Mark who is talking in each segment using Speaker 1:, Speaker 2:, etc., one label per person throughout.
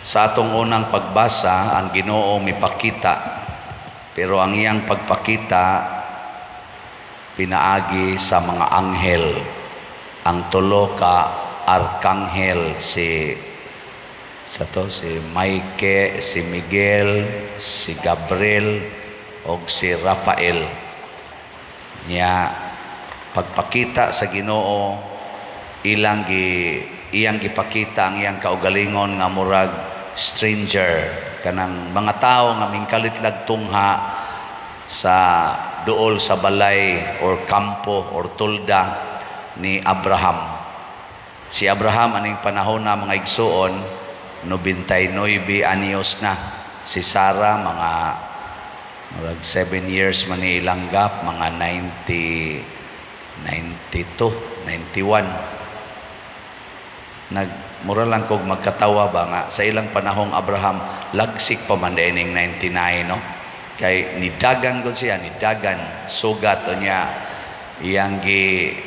Speaker 1: Sa atong unang pagbasa, ang Ginoo mipakita, pero ang iyang pagpakita pinaagi sa mga anghel. Ang tulo ka arkanghel, si sa to si Mike, si Miguel, si Gabriel og si Rafael. Nya pagpakita sa Ginoo, ilang gi iyang gipakita ang iyang kaugalingon nga murag stranger, kanang mga tao nga mingkalit lag tungha sa duol sa balay or kampo or tolda ni Abraham. Si Abraham aning panahon na, mga igsuon, 99 anyos na. Si Sarah, mga murag 7 years man ni ilang gap, mga 90, 92, 91. Nag mura lang kog magkatawa ba nga sa ilang panahong Abraham, lagsik pa man ning 99, no? Kay nidagan gud siya, nidagan sugat niya, iyang gi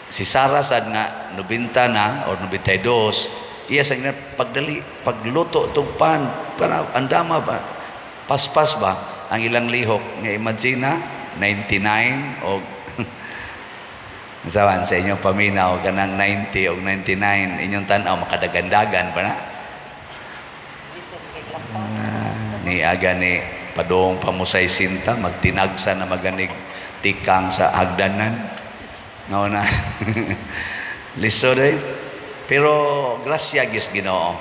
Speaker 1: si Sarah sad nga 90 na or 92, iya sa gina pagdali pagluto tugpan para andama ba, paspas ba ang ilang lihok. Nga imagine na 99 og sawan sa inyong paminaw, kanang 90 og 99, inyong tan-aw makadagandagan pa na. Ah, ni aga ni padung pa mo sa isinta, magtinagsa na maganig tikang sa hagdanan. Ngao na lisod eh. Pero grasya gyud Ginoo.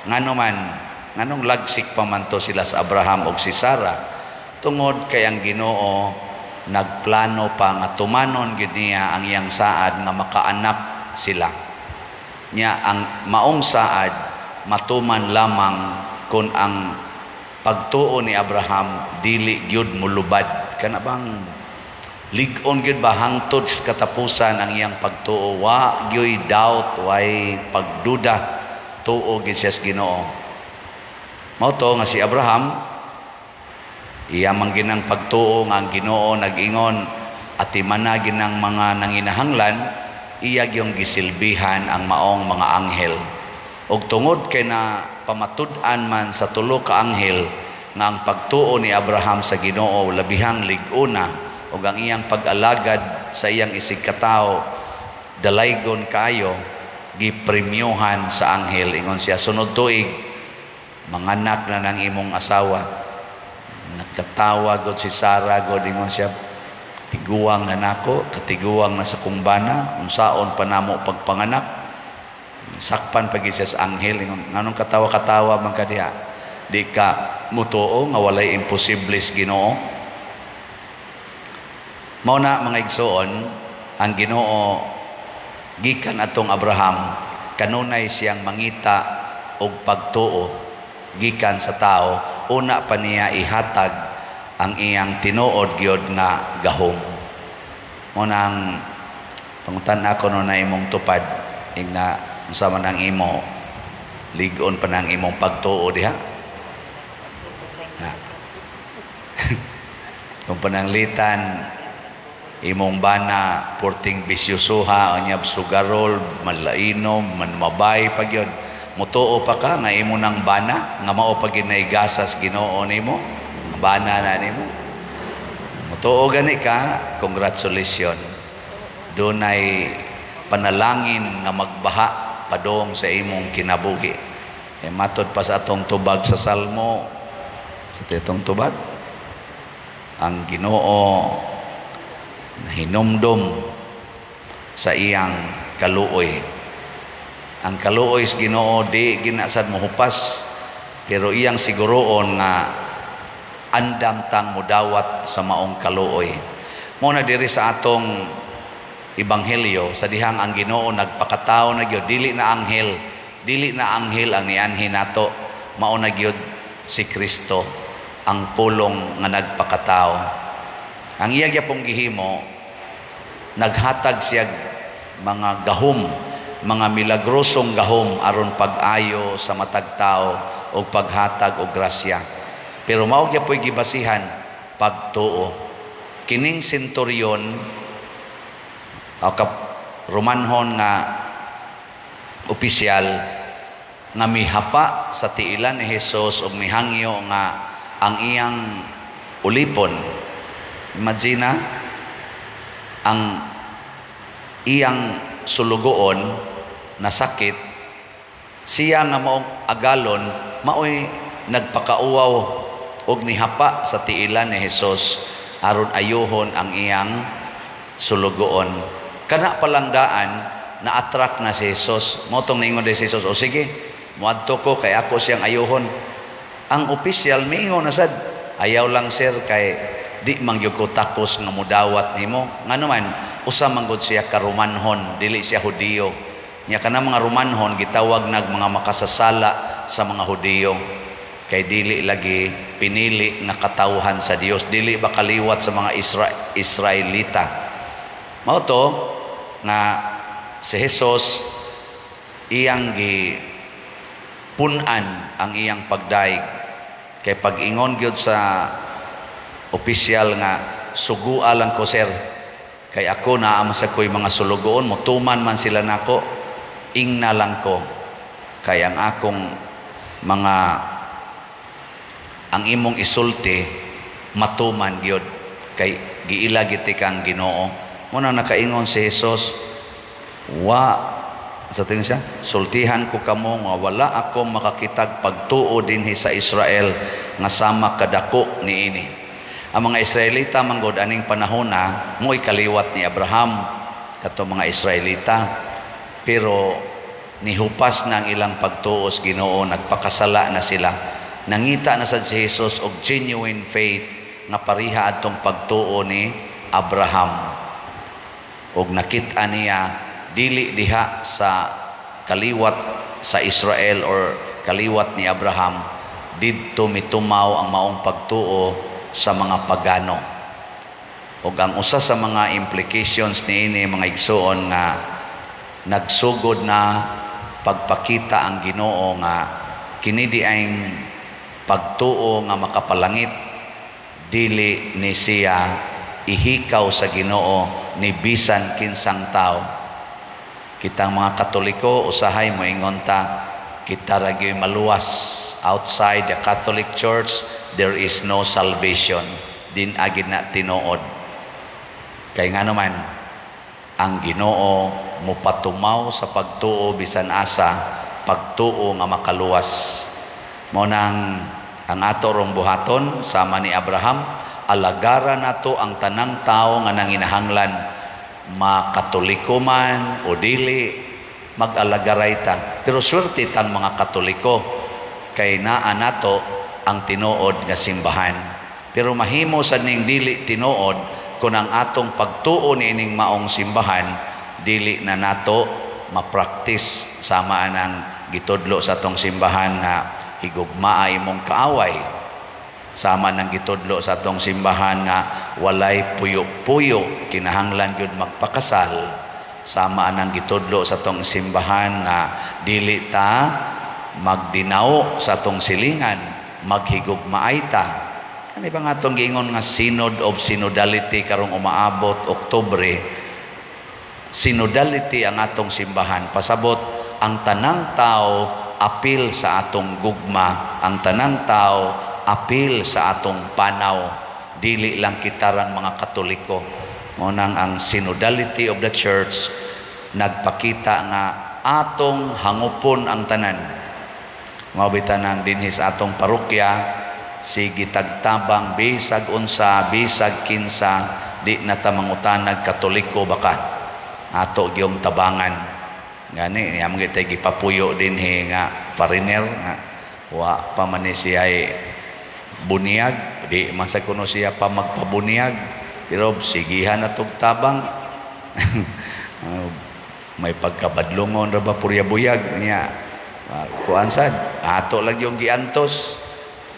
Speaker 1: Ngano man, nganong lagsik pa man to sila sa Abraham og si Sarah? Tungod kay ang Ginoo nagplano pa nga tumanon gyud niya ang iyang saad nga makaanak sila. Nya ang maong saad matuman lamang kung ang pagtuo ni Abraham dili gyud mulubad. Kana bang lig-on gyud ba, hangtod sa katapusan ang iyang pagtuo, wa gyud doubt, way pagduda, tuo gyud siya sa Ginoo. Mao to nga si Abraham, iya man ginang pagtuo nga ang Ginoo nag-ingon atimana ginang mga nanginahanglan, iya gyung gisilbihan ang maong mga anghel. Ug tungod kay na pamatud-an man sa tulo ka anghel nga ang pagtuo ni Abraham sa Ginoo labihang lig-ona ug ang iyang pag-alagad sa iyang isigkatawo dalaygon kaayo, gipremyohan sa anghel. Ingon siya, "Sunod tuig manganak na ng imong asawa." Nakatawa god si Sarah god. Ingon siya, "Tiguang na nako, katiguang na sa kong bana, unsaon pa namo pagpanganak?" Sakpan pagi siya sa anghel. Ingon, "Nganong katawa-katawa man ka diha? Di ka mutuo nga walay imposible sa Ginoo?" Mao na, mga igsuon, ang Ginoo gikan atong Abraham, kanunay siyang mangita og pagtuo gikan sa tao una pa niya ihatag ang iyang tinuod gyud nga gahom. Mao nang pangutan ako no na imong tupad, ingna unsa man ang imo, lig-on pa nang imong pagtuo diha na? Kung pananglitan imong bana porting bisyusuha, unya sugarol, malainom, manmabay pa gyud, mutuo pa ka nga imo nang bana nga mao pa gyud naigasas Ginoo nimo, bana na nimo? Mutuo gani ka, congratulations, dunay panalangin nga magbaha padong sa imong kinabuhi. E matod pa sa atong tubag sa Salmo, sa itong tubag, ang Ginoo nahinumdom sa iyang kaluoy. Ang kaluoy sa Ginoo di ginasad mohupas, pero iyang siguroon nga andam tang mudawat sa maong kaluoy. Mo na diri sa atong ebanghelyo, sa dihang ang Ginoo nagpakatao na gyud, dili na anghel, dili na anghel ang nianhi nato, mao na gyud si Kristo, ang Pulong nga nagpakatao. Ang iya gyapong gihimo, naghatag siya mga gahom, mga milagrosong gahom aron pag-ayo sa matag tao o paghatag og grasya. Pero mao gyapoy gibasihan, pagtuo. Kining senturyon o kap Romanhon nga opisyal nga mihapa sa tiilan ni Jesus ug mihangyo nga ang iyang ulipon. Imagine na, ang iyang sulugoon nasakit, siya nga maong agalon maoy nagpakauwaw og nihapa sa tiilan ni Jesus aron ayuhon ang iyang sulugoon. Kana palang daan na-attract na si Jesus. Mao tong niingon si Jesus, "O sige, muadto ko kay ako siyang ayuhon." Ang opisyal miingon na sad, "Ayaw lang, sir, kay di man gyud ko takos nga mudawat nimo." Ngano man, usa man gud siya ka Romanhon, dili siya Hudiyo. Nya kana mga Romanhon gitawag nag mga makasasala sa mga Hudiyo kay dili lagi pinili nga katawhan sa Dios, dili ba kaliwat sa mga Israelita. Mao to nga si Jesus iyang gi pun-an ang iyang pagdaig kay pag-ingon gyud sa opisyal nga, "Sugua lang ko, sir, kay ako naa man sa ko'y mga sulugoon, motuman man sila nako. Ingna lang ko kay ang akong mga ang imong isulti matuman gyud kay giila giti kang Ginoo." Mao na nakaingon si Jesus, wa sa tingin siya, "Sultihan ko kamo nga wala ako makakitag pagtuo dinhi sa Israel nga sama kadako niini." Ang mga Israelita manggod aning panahona mo'y kaliwat ni Abraham kato mga Israelita, pero nihupas na ang ilang pagtuo sa Ginoo, nagpakasala na sila. Nangita na sad si Jesus og genuine faith nga pareha adtong pagtuo ni Abraham og nakit-a niya dili diha sa kaliwat sa Israel or kaliwat ni Abraham didto mitumaw ang maong pagtuo, sa mga pagano. Ug ang usa sa mga implications niini, mga igsuon, nga nagsugod na pagpakita ang Ginoo nga kini diayng pagtuo nga makapalangit, dili ni siya ihikaw sa Ginoo ni bisan kinsang tao. Kitang mga Katoliko usahay moingon ta kita ra gyud maluwas. Outside the Catholic Church there is no salvation. Din agid na tinuod kay ngano man ang Ginoo mopatumaw sa pagtuo bisan asa, pagtuo nga makaluwas. Mao nang ang ato rong buhaton sama ni Abraham, alagaran nato ang tanang tao nga nanginahanglan, makatoliko man o dili, mag-alagaray ta. Pero swerte tang mga Katoliko kay naa nato ang tinuod nga simbahan. Pero mahimo sa ning dili tinuod kung ang atong pagtuo niining maong simbahan dili na nato ma-practice, sama anang gitudlo sa atong simbahan nga higugmaa imong kaaway, sama ng gitudlo sa atong simbahan nga walay puyo-puyo, kinahanglan gyud magpakasal, sama nang gitudlo sa atong simbahan nga dili ta magdinaw sa atong silingan, maghigugmaay ta. Ano ba nga atong giingon nga Synod of Synodality karong umaabot Oktubre? Synodality ang atong simbahan. Pasabot, ang tanang tao apil sa atong gugma, ang tanang tao apil sa atong panaw, dili lang kitarang mga Katoliko. Mao nang ang synodality of the church nagpakita nga atong hangupon ang tanan. Mao bitaw nang dinhi sa atong parokya sige tagtabang bisag unsa, bisag kinsa, di na ta mangutanag Katoliko baka, ato gyung tabangan. Gani niya mga tay gipapuyo dinhi nga foreigner nga wa pa man ni siya bunyag, di man sa kuno siya pa magpabuniyag, pero sigihan na tog tabang. May pagkabadlungon ra ba, purya buyag niya. Kuan sad ato lang yung giantos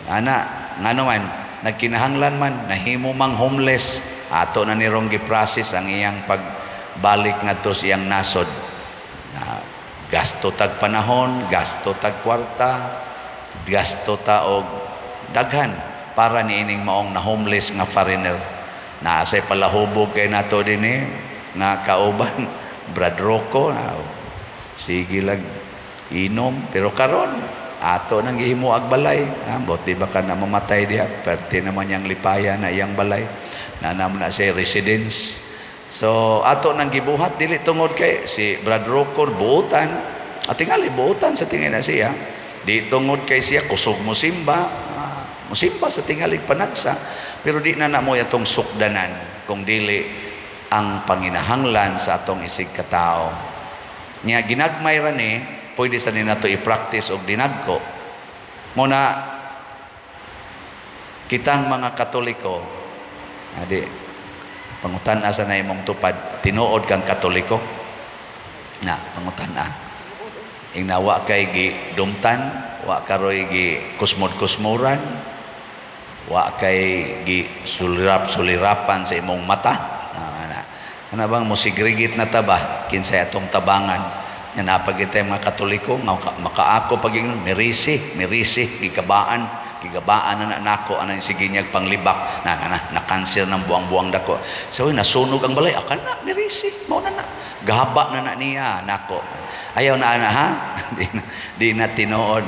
Speaker 1: ana, ngano man nagkinahanglan man nahimo mang homeless, ato na nirong gi-process ang iyang pagbalik ngadto sa iyang nasod. Na gasto tag panahon, gasto tag kwarta, gasto ta og daghan para niining maong na homeless nga foreigner. Naa say palahubog kay nato dinhi nga kauban, Brad Rocco na sige lag. Inom, pero karon ato nang gihimuag balay. Ah, buti ba ka na mamatay diha, perte naman niyang lipaya na iyang balay. Nanam na siya residence. So ato nang gibuhat dili tungod kay si Brad Rocor buutan. At tingali buutan sa tingin na siya. Di tungod kay siya kusog mo simba, ah, musimba sa tingalig panagsa, pero di na namo atong sukdanan kung dili ang panginahanglan sa atong isig katao. Nya ginagmay ra ni, pwede sa ni nato i-practice og dinagko. Muna kitang mga Katoliko, adi pangutan-a sa na imong tupad, tinuod kang Katoliko? Na, pangutan-a. Ingna wa kay gi dumtan, wa karoy gi kusmod-kusmuran, wa kay gi sulirap-sulirapan sa imong mata. Ah, ana. Ana bang mosigregate na ta ba kinsay atong tabangan? Nga napagitay mga Katoliko nga makaako pag merisi, merisi gigabaan, gigabaan na nako anang sige niyag panglibak na na na, na cancer ng buang-buang dako. So nasunog ang balay, akan na merisi, mao na na. Gahaba na na niya nako. Ayaw na ana ha? Di na, di na tinuod.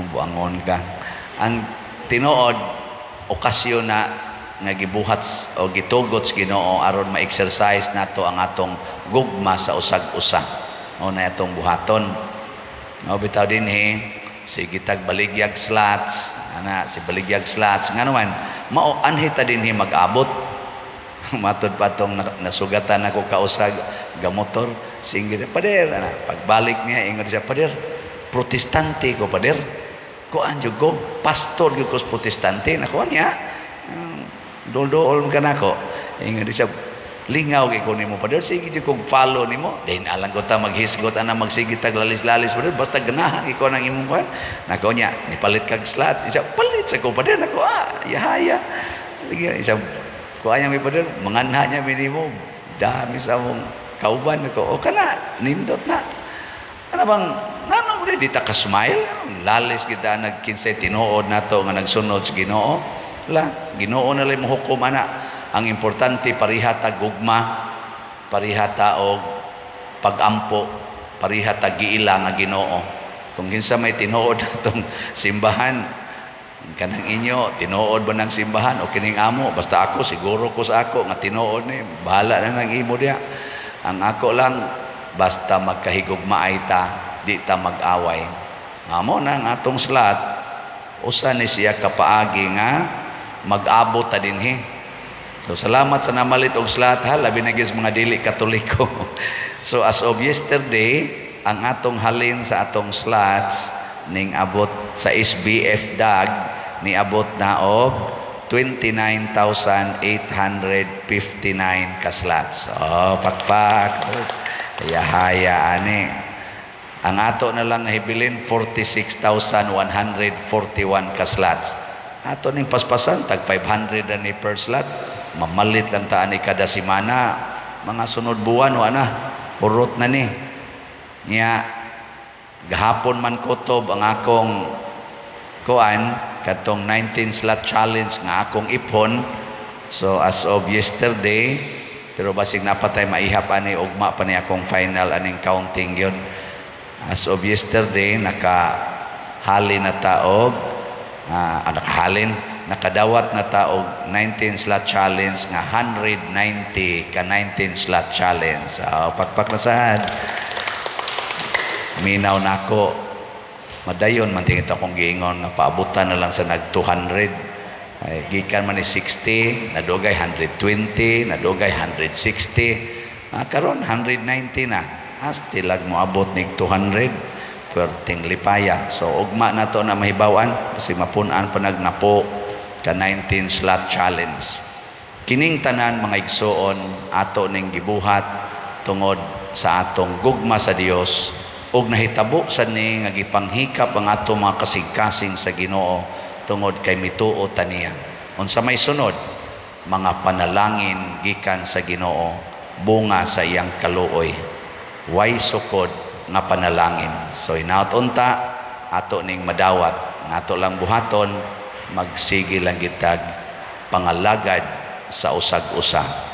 Speaker 1: Buangon ka. Ang tinuod okasyon na nga gibuhat o gitugot sa Ginoo aron ma-exercise nato ang atong gugma sa usag-usa. Mao na atong buhaton. O bitaw dinhi si gitag baligyag slots, ana si baligyag slots ngano man mao anhi ta dinhi mag-abot. Matod pa tong nasugatan ako kausag gamotor singgit, "Pader," ana pagbalik niya ingon siya, "Pader, Protestante ko, pader, kuan jud ko, pastor jud ko sa Protestante." Nako niya, "Dol-dool ka nako." Ingon siya, "Lingaw kay ko nimo, pader, sige jud kog follow nimo din, alang ko ta maghisgot ana, magsige tag lalis-lalis, pader, basta ganahan ikaw nang imong kuan." Nako niya, "Nipalit kag slot." Isa, "Palit sa ko, pader." Nako, ah, yahaya. Lagi isa kuan niya mi, "Pader, manganha niya mi nimo, dami sa among kauban." Nako, "O kana nindot na." Ano bang ngano mo di ta ka smile? Lalis kita nagkinsay tinuod nato nga nagsunod sa Ginoo. La, Ginoo na lang mohukom ana. Ang importante, pareha ta gugma, pareha ta og pagampo, pareha ta giila nga Ginoo. Kung kinsa may tinuod atong simbahan, kanang inyo, tinuod ba ng simbahan o kining amo? Basta ako, siguro ko sa ako nga tinuod ni, bahala na nang imo diha. Ang ako lang, basta magkahigugmaay ta, di ta mag-away. Amo na ang atong slot, usa ni siya kapaagi nga mag-abot ta dinhi. So salamat sa namalit og slot ha, labi na gyud sa mga dili Katoliko. So as of yesterday, ang atong halin sa atong slots ning abot sa SBF DAG ni abot na og 29,859 ka slots. Oh, pakpak. Haya ani. Ang ato na lang nahibilin, 46,141 ka slots. Ato ning paspasan tag 500 na ni per slot. Mamalit lang ta ani kada semana. Mga sunod buwan wa na. Urot na ni. Nya gahapon man kutob ang akong kuan katong 19 slot challenge nga akong ipon. So as of yesterday, pero basig napatay maihap ani ugma pa ni akong final aning counting yun. As of yesterday, naka halin na ta og nakahalin, nakadawat na ta og 19 slot challenge nga 190 ka 19 slot challenge. So, pakpak na sad. Minaw nako. Madayon man tingit akong giingon nga paabutan na lang sa nag 200. Ay, gikan man ni 60, nadugay 120, nadugay 160. Ah, karon 190 na. Asti lag moabot nig 200. Perting lipaya. So ugma na to na mahibawan kasi mapun-an pa nagnapo ka 19 slot challenge. Kining tanan, mga igsoon, ato ning gibuhat tungod sa atong gugma sa Dios ug nahitabo sa ni nga gipanghikap ang atong mga kasing-kasing sa Ginoo tungod kay mituo ta niya. Unsa may sunod? Mga panalangin gikan sa Ginoo, bunga sa iyang kaluoy. Way sukod nga panalangin. So hinaot unta ato ning madawat, nga ato lang buhaton, magsige lang gitag pangalagad sa usag-usa.